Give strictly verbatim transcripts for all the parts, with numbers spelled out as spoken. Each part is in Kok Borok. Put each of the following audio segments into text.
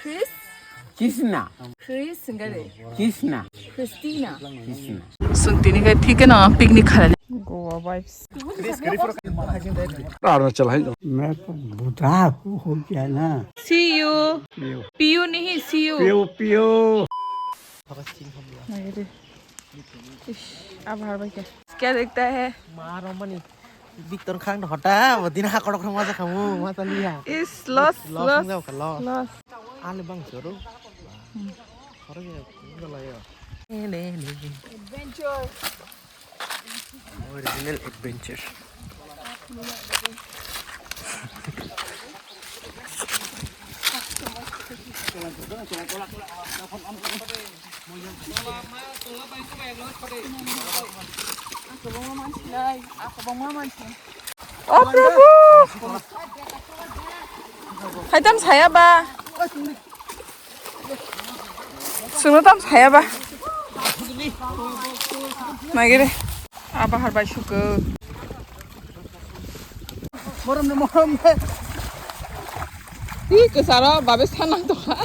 Chris? Krishna. Chris hwnkhe de. Krishna. Christina. Krishna. Chwng tini khe thik kheno picnic khainani. Goa vibes. Arunachal hai. मैं तो बुढ़ा हो गया ना। See you. Piu. Piu nahi, see you. Piu, piu. Ish, अब हर भाई क्या? क्या देखता है? Victor khang hota, bo din ha kodok ma ja khamu, ma ta liya. Is lost, lost, lost, lost. Ale bang soro. Khoro ge, ngalayo. Adventure. Original adventure. O Prabhu! Hai tam saya ba? Chwngno tam saya ba? Nai gede. Aba har bai suko. Morom ne, morom ne. Ih, kesaro babe sanang to ha.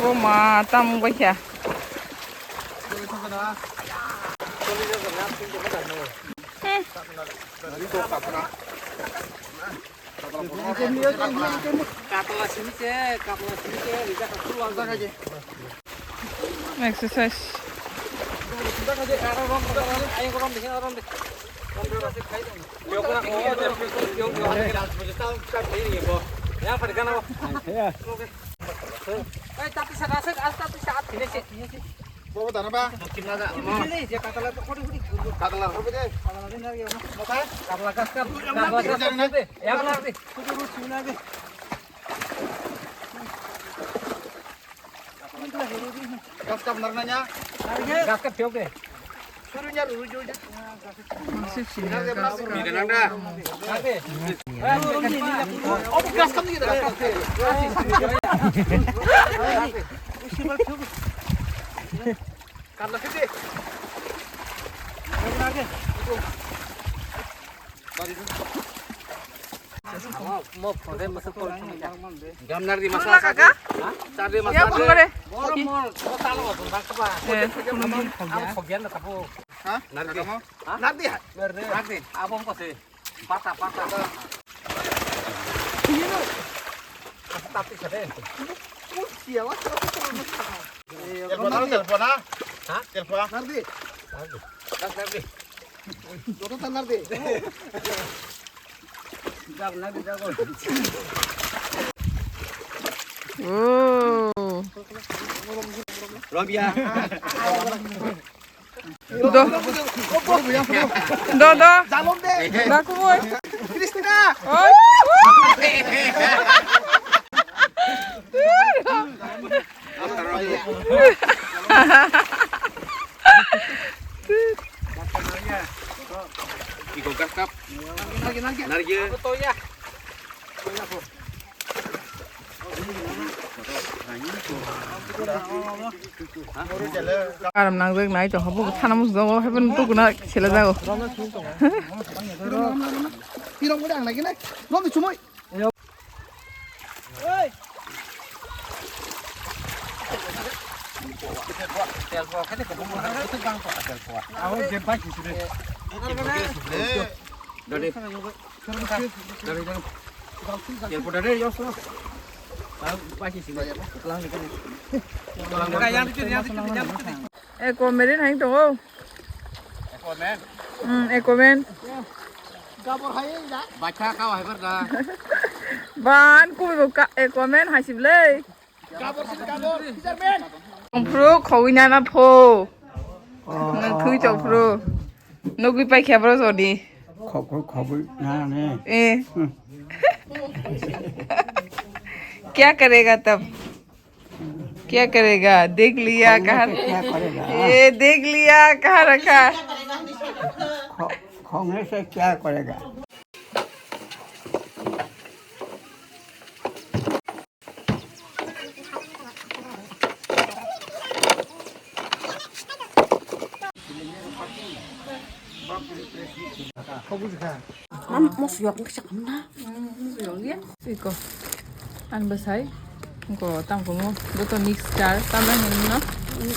O ma, tam wngbaikha. Hmm. Katla simi se, katla simi se, rijak ka khulwa jaga je. Exercise. Jaga je, aro rom, rom, rom, ayo rom, rom, rom, rom. Rom, rom, rom, khai dong. Yok na, oh, rom, rom, rom, rom, rom, rom. Ya, pada kana, oh. Ya. Oke. Eh, tapi sa, sa, ah, tapi sa, ah, sini, sini, sini. Bobo dana ba? Sini, sini, je katla to khodi khodi. Katla hobe de. Katla de na yo. Mata? Katla gas ka. Katla gas ka. Ek lakh de. Gas ka benar nanya. Gas ka phiyok de. Suru nya ru ju ju. Masih sini. Gas ka. Oh, gas ka ni. Karla khede. Bari. Mo, mo, phone masa call. Gamnar di masa. Kaka? Sar di masa. Ya, phone kore. Bor mo, mo talo ko, bor ka ba. Eh, phone mo. Ang phone na tapo. Ha? Nardi. Ha? Nardi. Nardi. Abong ko se. Pata, pata. Tapi sade. Siapa? Telepon, telepon, ah? Ha? Telepon. Nardi. Nardi. Nardi. Joto tan nardi. Oh. Robia. Do. Do, do. Jalon de. Daku boy. Kristina. Oi. Iko gas kap. Nargi, nargi. Nargi. Aram nangjak nai tong habo thana mus jago habo tukuna sela jago. Pirong gode ang lagi nai. Rom chumoi. Oi. Tel po, kete ko bung ha, kete bang po tel po. Aho je bai sisire. Dade. Dade, dade. Tel po dade, yo so. Aquamarine hai tongo. Hmm, Aquaman. Ban kubi bo ka Aquaman hai siblei. Ongphru khogwi nana pho. Nang thui chok phru. Nugwi paikha bro jodi. Khogwi khogwi nana ne. Eh. Kya karega tab? Kya karega? Dekh liya kaha. Kya karega? Eh, dekh liya kaha rakha. Kho-, khogwi se kya karega? Mam, mo suyok wngkha sakhamna. Iko. Ang bwsai. Iko tamo joto mixture. Tamo hinwi no.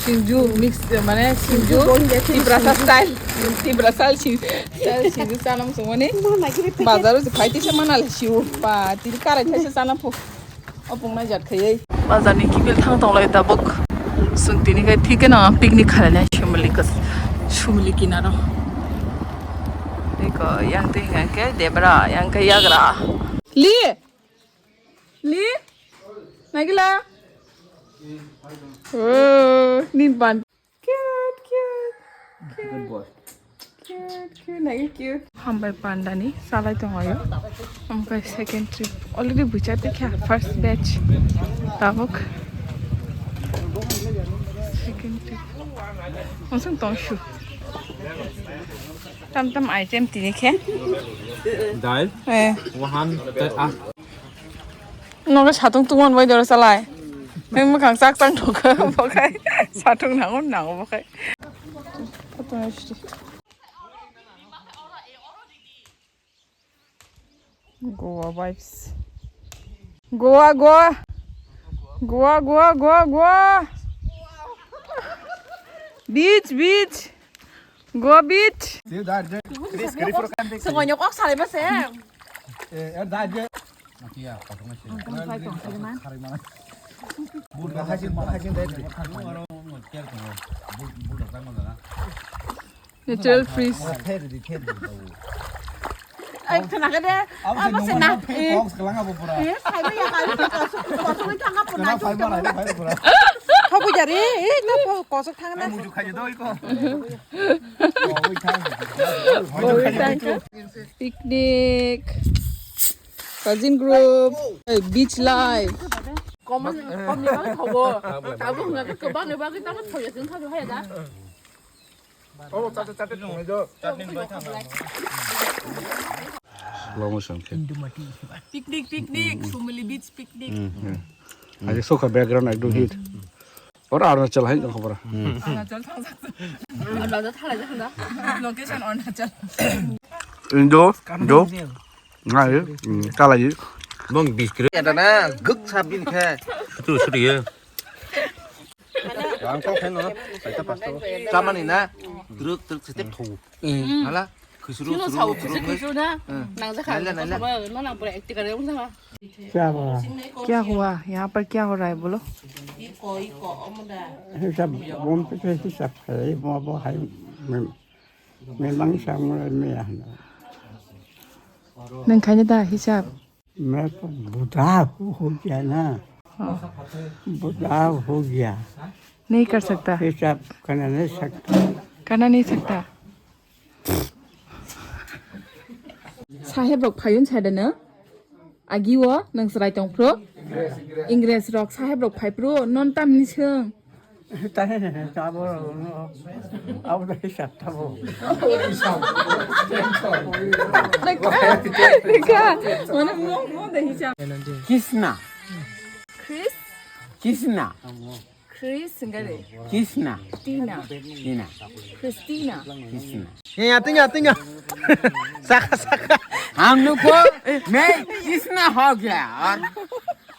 Singju mix, mane singju. Tiprasa style. Tiprasa style sing-, style singju chanam songmani. Bazar o phai tisa manale siu. Pa, tiri karai tisa chanam pho. Opung nai jat khaiwi. Bazar ni kiphil thang tonglai tabuk. Chwng tini khe thik no picnic khainai sumli kas-, sumli kinaro. Eko yang twi hwnkhe debra, yang khe yagra. Li! Li! Nagila! Oh, nin ban. Cute, cute, cute. Good boy. Cute, cute, nai cute. Hambai panda ni salai tongo yo. Omo khe second trip. Already bucha te kha first batch. Tabuk. Second trip. Onsong tong shu. Tam tam item tini khe. Dal. Eh. Wahan. Ah. Nogo satung tungmani bai doro salai. Nang mwkhang chak chak nukha, bokhai satung nango, nango bokhai. Goa vibes. Goa, Goa. Goa, Goa, Goa, Goa. Beach, beach. Goa beach. Songonyok ok salai mase. Natural freeze. Ai, khna khe de. Abo se nungma na. Eh, sai ba ya, kali kosok, kosok thang abo na. Kosok thang na. Picnic, cousin group, eh, beach life. Kom, kom ni bagwi thogo. Tabuk hwnga khe kwbangni bagwi tamo thoya chwng thangwi haya da. Slow motion khe. Picnic, picnic, Sumili Beach picnic. Hmm, hmm. Aje soka background ekdom hit. Oro Arunachal hai jong khobor. Arunachal thang jak. Arunachal thang jak da. Location Arunachal. Indo, do. Ngai, hmm, kalai. Mong biskri. Ada na, guk sabin khe. Sutu, sutu ye. Ang kok khe no, saita pasto. Chamani na, druk, druk, sete thou. Hala. Khusru, sino khusru, sao, khusru, khusru, khusru na. Hmm. Nang jakha, naila, naila. Sama, mana pura acting kare, ung jakha. क्या हुआ? क्या हुआ? यहाँ पर क्या हो रहा है, बोलो? ये सब बोलते थे कि सब है, वो, वो है, मैं, मैं मांग सकूंगा, मैं यहाँ। Nang khaina da hisab? मैं तो बूढ़ा हो, हो गया ना। हाँ। बूढ़ा हो गया। नहीं कर सकता। हिसाब करना नहीं सकता। करना नहीं सकता। Saheb rok phaiun saidano. Agi o nang chwrai tong phro. Ingres rok saheb rok phai phro. Non tamni sung. Tamo, abo da hisab tamo. Dekha, dekha. Mane mo, mo da hisab. Kisna. Chris? Kisna. Chris, enggak deh. Kisna. Tina. Tina. Christina. Kisna. Ya, ya, tinggal, tinggal. Saka, saka. हम लोग को मैं किसना हो गया और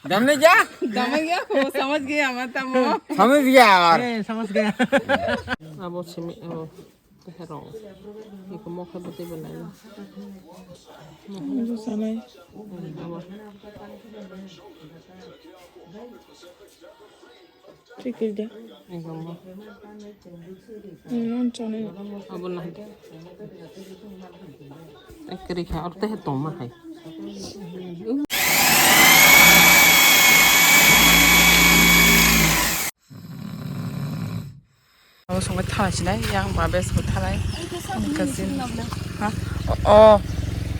दमने क्या? समझ गया, वो समझ गया, मत वो। समझ गया और। ए, समझ गया। अब वो छिमी, वो। Tehe rong. Iko mokhe bwtwi belai no. Abo sanai. Hmm, abo. Tikir da. Iko mo. Hmm, non sanai. Abo na. Ekri kha, aro tehe tongma hai. Abo songwi thanai sinai, yang ba bes bo thanai. Kasin. Ha? O, o.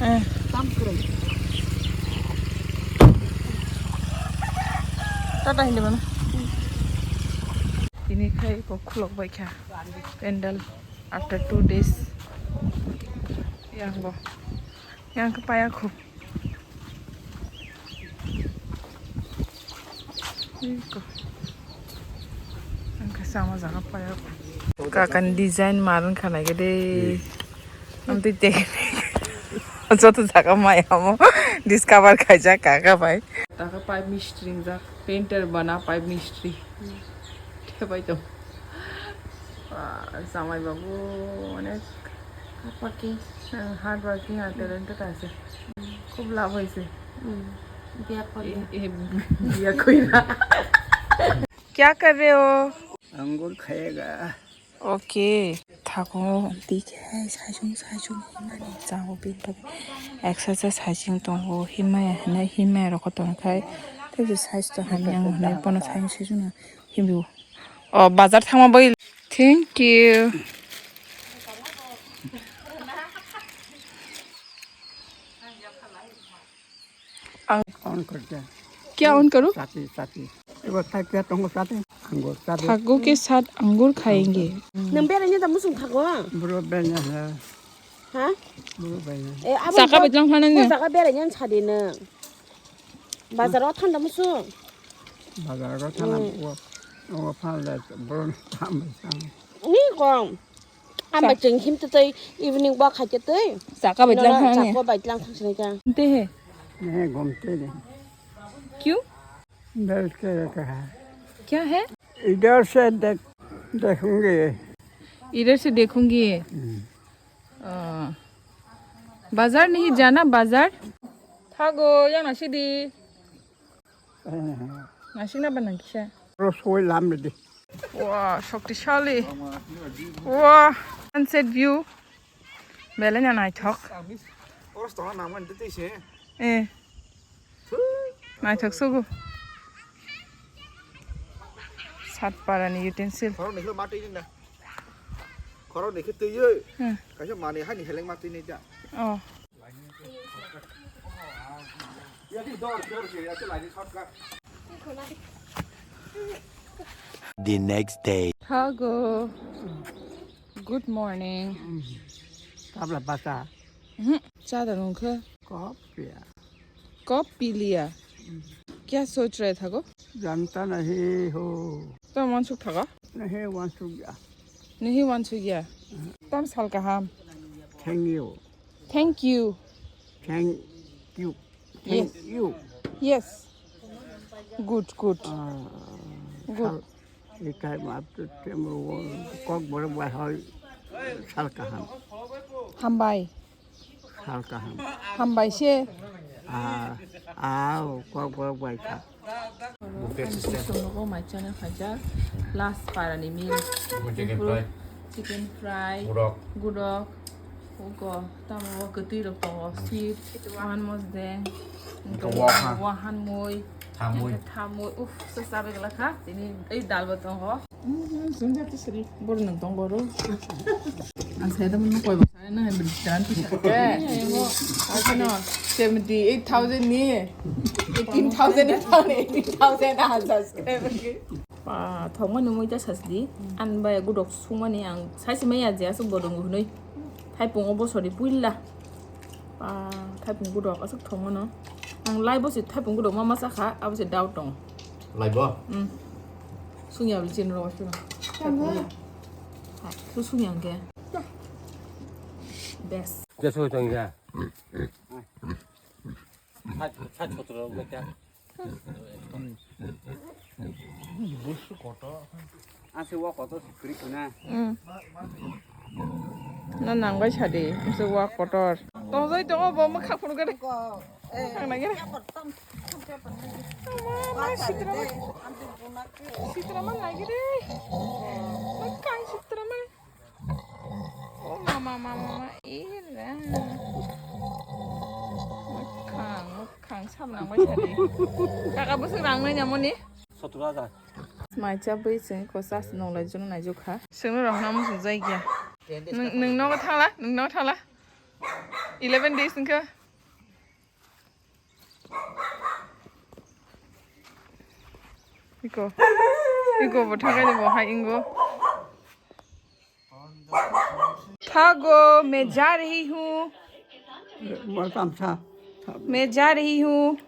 Eh. Tata hindi mana? Ini khai ko khulok bai kha. Pandal after two days. Yang bo. Yang ke paya khub. Iko. Ang kasama jaga paya. Kakan design maran khana gede. Amtwi te. Joto jaga mai amo. Discover khaijak kaka bai. Taka pipe mistri jak. Painter bana pipe mistri. Thebai to. Wah, samai babu onek hard working. Hard working ar talented ase. Khub labh hoise. Hmm. Biya koi na. Eh, eh, biya koi na. Kya kar rahe ho? Angur khayega. Okay. Thago dikhe saisung saisung himani chao bini bagwi exercise saisung tongo himaya hinwi himaya rokho tongkhe tei bo size to hamya wngwi hinwi bono saisung saisung no himwi o bazar thangma bagwi thank you. Ang on kar de. Kya on karu? Sati, sati. Ego thak kya tongo sati? Angur sati. Thago ke sath angur khayenge. Nang beraina da musung thago? Bro beraina ha. Ha? Bro beraina. Eh, abo saka bejang phana ni. Saka beraina sadi na. Bazar o thanda musung. Bazar o thanda. Hmm. O, o phan le bro tham sang. Ni kong. Ang bai cheng him tei evening walk khai tei. Saka bai tlang thang ni. Saka bai tlang thang sinai ka. Te he. नहीं घूमते नहीं। क्यों? इधर से रखा है। क्या है? इधर से देख, देखूंगे। इधर से देखूंगे। हम्म। बाजार नहीं जाना, बाजार? Thago, yang nasi di. Nasi na banang kisa. Terus woi lam di. Wah, shaktishaly. Wah, sunset view. Belai no naithok. Eh. Naithok sugu. Satpara ni utensil. Khorok ni khe twi. Hmm. Kaisa manwi hani heleng ma twi nai da. Oh. The next day. Thago. Good morning. Tabla basa. Mhm. Cha da nung khe? Kop ya. Kop pi liya. Kya soch rahe thago? Janta nahi ho. Tam wansuk thago? Nahi wansuk ya. Nahi wansuk ya. Tam sal kaham. Thank you. Thank you. Thank you. Yes. Thank you. Yes. Good, good. Ah, good. Sal, ikai ma tu temo kok bor bai hoi sal kaham. Hambai. Sal kaham. Hambai se. Ah, ah, kok bor bai kha. Buffet system. Ang nogo mai chana khaijak. Last para ni meal. Chicken fry. Chicken fry. Gudok. Gudok. Uko, tamo o kwtwi rok tongo. Sweet. Wahan mosdeng. Wahan. Wahan mui. Thamui. Thamui. Uff, sa sabe gala kha. Tini ei dal bo tongo. Bor nang tong boro. Ang saya temen koi basa na hai beri jalan tu sa. Eh, ano, seventy eight thousand ni, eighteen thousand ni, eighteen thousand ah subscriber ki. Pa, thongma ni muita sasdi. An bai gudok sungmani ang saisi maya je asuk bodong gunoi. Thai pungo bosori puila. Pa, thai pung gudok asuk thongma no. Ang lai bosi thai pung gudok mama sakha, abosi doubt tong. Lai bo? Hmm. Sungya beli chin ro suna. Hai, tu sungya ke. Best. Just so tong ya. Sat, sat kotoro becha. Ase wa koto sikri kuna. Hmm. Na nangbai sadi, mse wa kotor. Tongzai tongo bo mwkhang phunukani. Thang nangya. Ama, ma sitra ma. Sitra ma nangya de. Mwkhang sitra ma. O mama, mama, mama, ira. Mwkhang, mwkhang sab nangbai sadi. Kaka bwswk rang nai namo ni? Sotro hajar. Mai cha bui sing ko sas nonglai jun nai jukha. Sing rok na musu jai gya. Nung, nung nogo thangla, nung nogo thangla. Eleven days nungkha. Iko. Iko bo thakai ni bo hai ingo. Thago, मैं जा रही हूँ। Mo tam sa. मैं जा रही हूँ।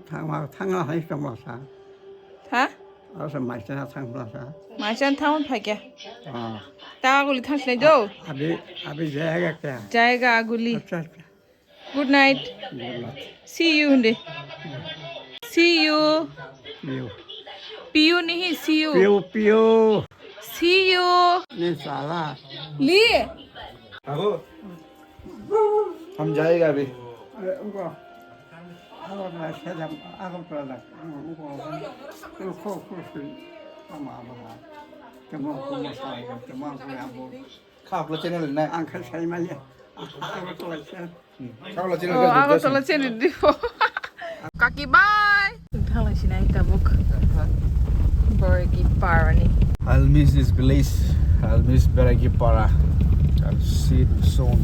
Thang ma thang la hai tam sa. Ha? Asa mai sa thang la sa. Mai sa thang pha kya? Ah. Ta guli thang sinai do. Abhi abhi jayega kya? जाएगा guli. Acha acha. Good night. Good night. See you hunde. See you. Piu. Piu nahi, see you. Piu piu. See you. Ni sala. Li. Ago. Hum jayega abhi. Are, unko. Ago na sedam, ago pala. Unko. Unko kusi. Ama ama. Temo kuma sa, temo kuma abo. Khapla channel na. Ang kha sai maya. Agartala channel. Hmm. Khapla channel Oh, ka Agartala channel di po. Kaki bye. Thangla sinai tabuk. Borgi parani. I'll miss this village. I'll miss Beragi Para. I'll see you soon.